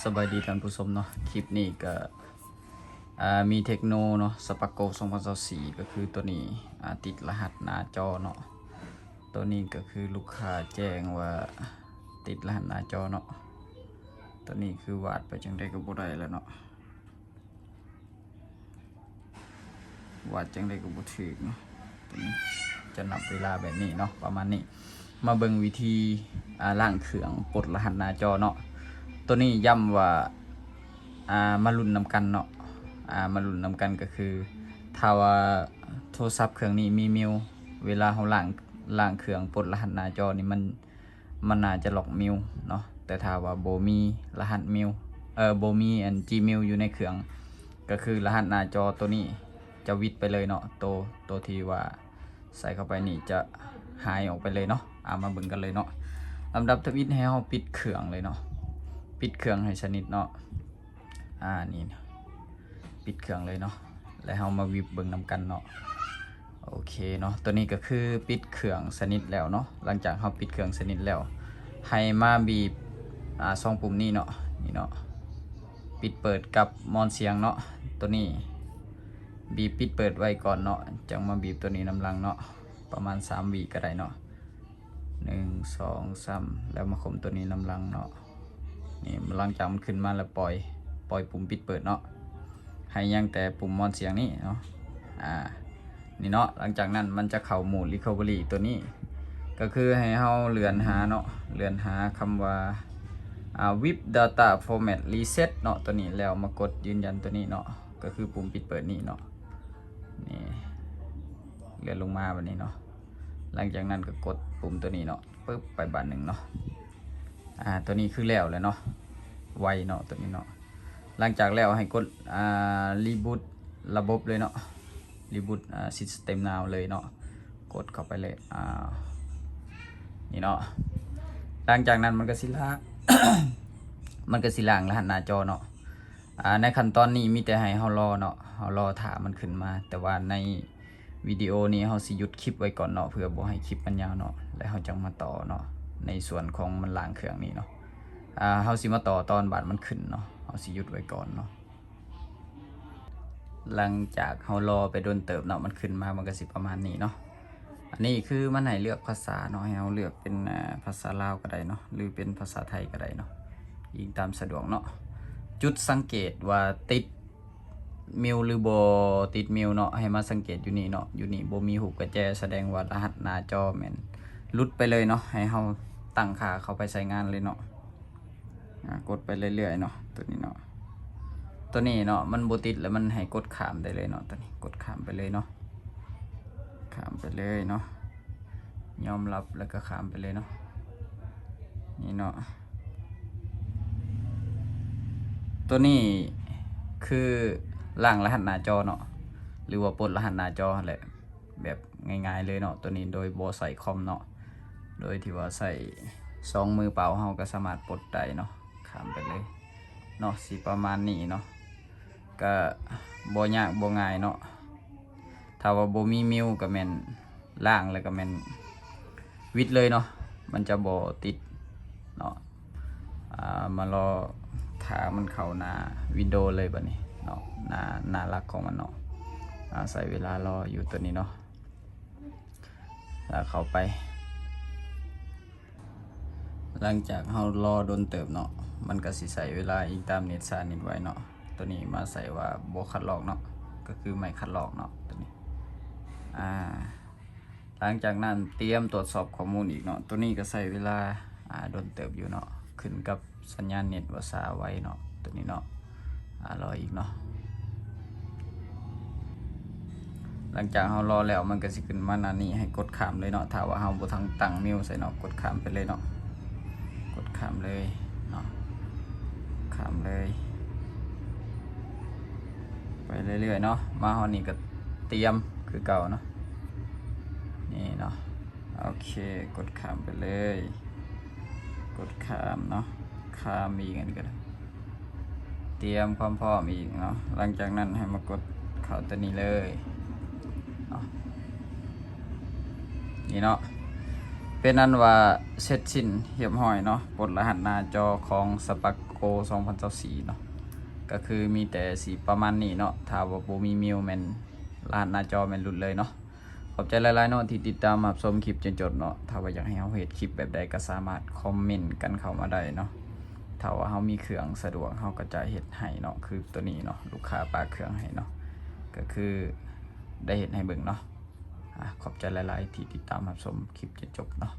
ສະບາຍດີທ່ານຜູ້ຊົມເນາະ, ຄລິບນີ້ກະ ອ່າ ມີເທັກໂນເນາະ ສະປາໂກ ສອງພັນຊາວສີ່ ກະຄືໂຕນີ້ ອ່າ ຕິດລະຫັດໜ້າຈໍເນາະ. ໂຕນີ້ກະຄືລູກຄ້າແຈ້ງວ່າຕິດລະຫັດໜ້າຈໍເນາະ. ໂຕນີ້ຄືວາດໄປຈັ່ງໃດກະບໍ່ໄດ້ແລ້ວເນາະ. ວາດຈັ່ງໃດກະບໍ່ຖືກເນາະ. ໂຕນີ້ຈະນັບເວລາແບບນີ້ເນາະ ປະມານນີ້. ມາເບິ່ງວິທີ ອ່າ ລ້າງເຄື່ອງ ປົດລະຫັດໜ້າຈໍເນາະ. ໂຕນີ້ຢ້ຳວ່າ ອ່າ ມາລຸ້ນນຳກັນເນາະ, ອ່າ ມາລຸ້ນນຳກັນກະຄື ຖ້າວ່າໂທລະສັບເຄື່ອງນີ້ມີມິວ ເວລາເຮົາລ້າງ ລ້າງເຄື່ອງ ປົດລະຫັດໜ້າຈໍນີ້ ມັນ ມັນໜ້າຈະລັອກມິວເນາະ. ແຕ່ຖ້າວ່າບໍ່ມີລະຫັດມິວ ເອີ ບໍ່ມີອັນຈີມິວຢູ່ໃນເຄື່ອງ ກະຄືລະຫັດໜ້າຈໍໂຕນີ້ຈະຫວິດໄປເລີຍເນາະ, ໂຕ ໂຕທີ່ວ່າໃສ່ເຂົ້າໄປນີ້ຈະຫາຍອອກໄປເລີຍເນາະ. ເອົາ ມາເບິ່ງກັນເລີຍເນາະ. ລຳດັບທຳອິດໃຫ້ເຮົາປິດເຄື່ອງເລີຍເນາະ, ປິດເຄື່ອງໃຫ້ສະໜິດເນາະ. ອ່າ ນີ້ ປິດເຄື່ອງເລີຍເນາະ ແລ້ວເຮົາມາຫວິບເບິ່ງນຳກັນເນາະ. ໂອເຄເນາະ, ໂຕນີ້ກະຄືປິດເຄື່ອງສະໜິດແລ້ວເນາະ. ຫຼັງຈາກເຮົາປິດເຄື່ອງສະໜິດແລ້ວ ໃຫ້ມາບີບ ອ່າ ສອງປຸ່ມນີ້ເນາະ, ນີ້ເນາະ ປິດເປີດກັບມອນສຽງເນາະ. ໂຕນີ້ບີບປິດເປີດໄວ້ກ່ອນເນາະ, ຈັ່ງມາບີບໂຕນີ້ນຳຫຼັງເນາະ, ປະມານສາມວິກະໄດ້ເນາະ. ໜຶ່ງ ສອງ ສາມ ແລ້ວມາຂົ່ມໂຕນີ້ນຳຫຼັງເນາະ. ນີ້ ຫຼັງຈາກມັນຂຶ້ນມາແລ້ວ ປ່ອຍ ປ່ອຍປຸ່ມປິດເປີດເນາະ, ໃຫ້ຍັງແຕ່ປຸ່ມມອນສຽງນີ້ເນາະ. ອ່າ ນີ້ເນາະ, ຫຼັງຈາກນັ້ນມັນຈະເຂົ້າໂໝດ recovery ໂຕນີ້ ກະຄືໃຫ້ເຮົາເລື່ອນຫາເນາະ, ເລື່ອນຫາຄຳວ່າ ອ່າ vip data format reset ເນາະ, ໂຕນີ້ ແລ້ວມາກົດຢືນຢັນໂຕນີ້ເນາະ, ກະຄືປຸ່ມປິດເປີດນີ້ເນາະ. ນີ້ ເລື່ອນລົງມາບາດນີ້ເນາະ. ຫຼັງຈາກນັ້ນກະກົດປຸ່ມໂຕນີ້ເນາະ, ປຶບ ໄປບາດໜຶ່ງເນາະ. ອ່າ ໂຕນີ້ຄືແລ້ວແລ້ວເນາະ, ໄວເນາະໂຕນີ້ເນາະ. ຫຼັງຈາກແລ້ວໃຫ້ກົດ ອ່າ reboot ລະບົບເລີຍເນາະ, reboot ອ່າ system now ເລີຍເນາະ, ກົດເຂົ້າໄປເລີຍ. ອ່າ ນີ້ເນາະ, ຫຼັງຈາກນັ້ນມັນກະຊິລ້າງ ມັນກະຊິລ້າງລະຫັດໜ້າຈໍເນາະ. ອ່າ ໃນຂັ້ນຕອນນີ້ມີແຕ່ໃຫ້ເຮົາລໍເນາະ, ເຮົາລໍຖ້າມັນຂຶ້ນມາ. ແຕ່ວ່າໃນວິດີໂອນີ້ເຮົາຊິຢຸດຄລິບໄວ້ກ່ອນເນາະ ເພື່ອບໍ່ໃຫ້ຄລິບມັນຍາວເນາະ, ແລ້ວເຮົາຈັ່ງມາຕໍ່ເນາະ ໃນສ່ວນຂອງມັນລ້າງເຄື່ອງນີ້ເນາະ. ອ່າ ເຮົາຊິມາຕໍ່ຕອນບາດມັນຂຶ້ນເນາະ, ເຮົາຊິຢຸດໄວ້ກ່ອນເນາະ. ຫຼັງຈາກເຮົາລໍໄປດົນເຕີບເນາະ, ມັນຂຶ້ນມາ ມັນກະຊິປະມານນີ້ເນາະ. ອັນນີ້ຄືມັນໃຫ້ເລືອກພາສາເນາະ, ໃຫ້ເຮົາເລືອກເປັນ ອ່າ ພາສາລາວກະໄດ້ເນາະ ຫຼືເປັນພາສາໄທກະໄດ້ເນາະ, ອີງຕາມສະດວກເນາະ. ຈຸດສັງເກດວ່າຕິດມິວ ຫຼືບໍ່ຕິດມິວເນາະ, ໃຫ້ມາສັງເກດຢູ່ນີ້ເນາະ. ຢູ່ນີ້ບໍ່ມີຮູບກະແຈ ສະແດງວ່າລະຫັດໜ້າຈໍແມ່ນຫຼຸດໄປເລີຍເນາະ. ໃຫ້ເຮົາຕັ້ງຄ່າເຂົ້າໄປໃຊ້ງານເລີຍເນາະ. ອ່າ ກົດໄປເລື້ອຍໆເນາະ ໂຕນີ້ເນາະ. ໂຕນີ້ເນາະ ມັນບໍ່ຕິດແລ້ວ ມັນໃຫ້ກົດຂ້າມໄດ້ເລີຍເນາະ. ໂຕນີ້ກົດຂ້າມໄປເລີຍເນາະ, ຂ້າມໄປເລີຍເນາະ, ຍອມຮັບແລ້ວກະຂ້າມໄປເລີຍເນາະ. ນີ້ເນາະ, ໂຕນີ້ຄືລ້າງລະຫັດໜ້າຈໍເນາະ ຫຼືວ່າປົດລະຫັດໜ້າຈໍຫັ້ນແຫຼະ. ແບບງ່າຍໆເລີຍເນາະ ໂຕນີ້ ໂດຍບໍ່ໃຊ້ຄອມເນາະ, ໂດຍທີ່ວ່າໃຊ້ສອງມືເປົ່າເຮົາກະສາມາດປົດໄດ້ເນາະ. ຂ້າມໄປເລີຍເນາະ, ຊິປະມານນີ້ເນາະ, ກະບໍ່ຍາກບໍ່ງ່າຍເນາະ. ຖ້າວ່າບໍ່ມີມິວກະແມ່ນລ້າງແລ້ວກະແມ່ນຫວິດເລີຍເນາະ, ມັນຈະບໍ່ຕິດເນາະ. ອ່າ ມາລໍຖ້າມັນເຂົ້າໜ້າ Windows ເລີຍບາດນີ້ເນາະ, ໜ້າ ໜ້າຫຼັກຂອງມັນເນາະ. ອາ ໃຊ້ເວລາລໍຢູ່ໂຕນີ້ເນາະ, ແລ້ວເຂົ້າໄປ. ຫຼັງຈາກເຮົາລໍດົນເຕີບເນາະ, ມັນກະຊິໃຊ້ເວລາອີງຕາມເນັດຊ້າເນັດໄວເນາະ. ໂຕນີ້ມາໃສ່ວ່າບໍ່ຄັດລອກເນາະ, ກະຄືໄມ່ຄັດລອກເນາະ ໂຕນີ້. ອາ ຫຼັງຈາກນັ້ນຕຽມຕວດສອບຂໍ້ມູນອີກເນາະ, ໂຕນີ້ກະໃຊ້ເວລາ ອາ ດົນເຕີບຢູ່ເນາະ, ຂຶ້ນກັບສັນຍານເນັດວ່າຊ້າໄວເນາະ ໂຕນີ້ເນາະ. ອາ ລໍອີກເນາະ, ຫຼັງຈາກເຮົາລໍແລ້ວ ມັນກະຊິຂຶ້ນມາໜ້ານີ້ ໃຫ້ກົດຂ້າມເລີຍເນາະ. ຖ້າວ່າເຮົາບໍ່ທັນຕັ້ງມິວໃສ່ເນາະ, ກົດຂ້າມໄປເລີຍເນາະ, ກົດຂ້າມເລີຍເນາະ, ຂ້າມເລີຍ ໄປເລື້ອຍໆເນາະ. ມາຮອດນີ້ກະຕຽມຄືເກົ່າເນາະ, ນີ້ເນາະ. ໂອເຄ ກົດຂ້າມໄປເລີຍ, ກົດຂ້າມເນາະ, ຂ້າມອີກອັນນີ້ກະໄດ້. ຕຽມຄວາມພ້ອມອີກເນາະ, ຫຼັງຈາກນັ້ນໃຫ້ມາກົດເຂົ້າໂຕນີ້ເລີຍເນາະ. ນີ້ເນາະ, ເປັນອັນວ່າເສັດສິ້ນຮຽບຮ້ອຍເນາະ ປົດລະຫັດໜ້າຈໍຂອງ Spark Go ສອງພັນຊາວສີ່ເນາະ ກະຄືມີແຕ່ຊິປະມານນີ້ເນາະ ຖ້າວ່າບໍ່ມີມິວແມ່ນລະຫັດໜ້າຈໍແມ່ນຫຼຸດເລີຍເນາະ. ຂອບໃຈຫຼາຍໆເນາະທີ່ຕິດຕາມຮັບຊົມຄລິບຈົນຈົບເນາະ ຖ້າວ່າຢາກໃຫ້ເຮົາເຮັດຄລິບແບບໃດກະສາມາດຄອມເມັນກັນເຂົ້າມາໄດ້ເນາະ ຖ້າວ່າເຮົາມີເຄື່ອງສະດວກເຮົາກະຈະເຮັດໃຫ້ເນາະ ຄືໂຕນີ້ເນາະ ລູກຄ້າປາກເຄື່ອງໃຫ້ເນາະ ກະຄືໄດ້ເຮັດໃຫ້ເບິ່ງເນາະ. ອາ ຂອບໃຈຫຼາຍໆທີ່ຕິດຕາມຮັບຊົມຄລິບຈົນຈົບເນາະ.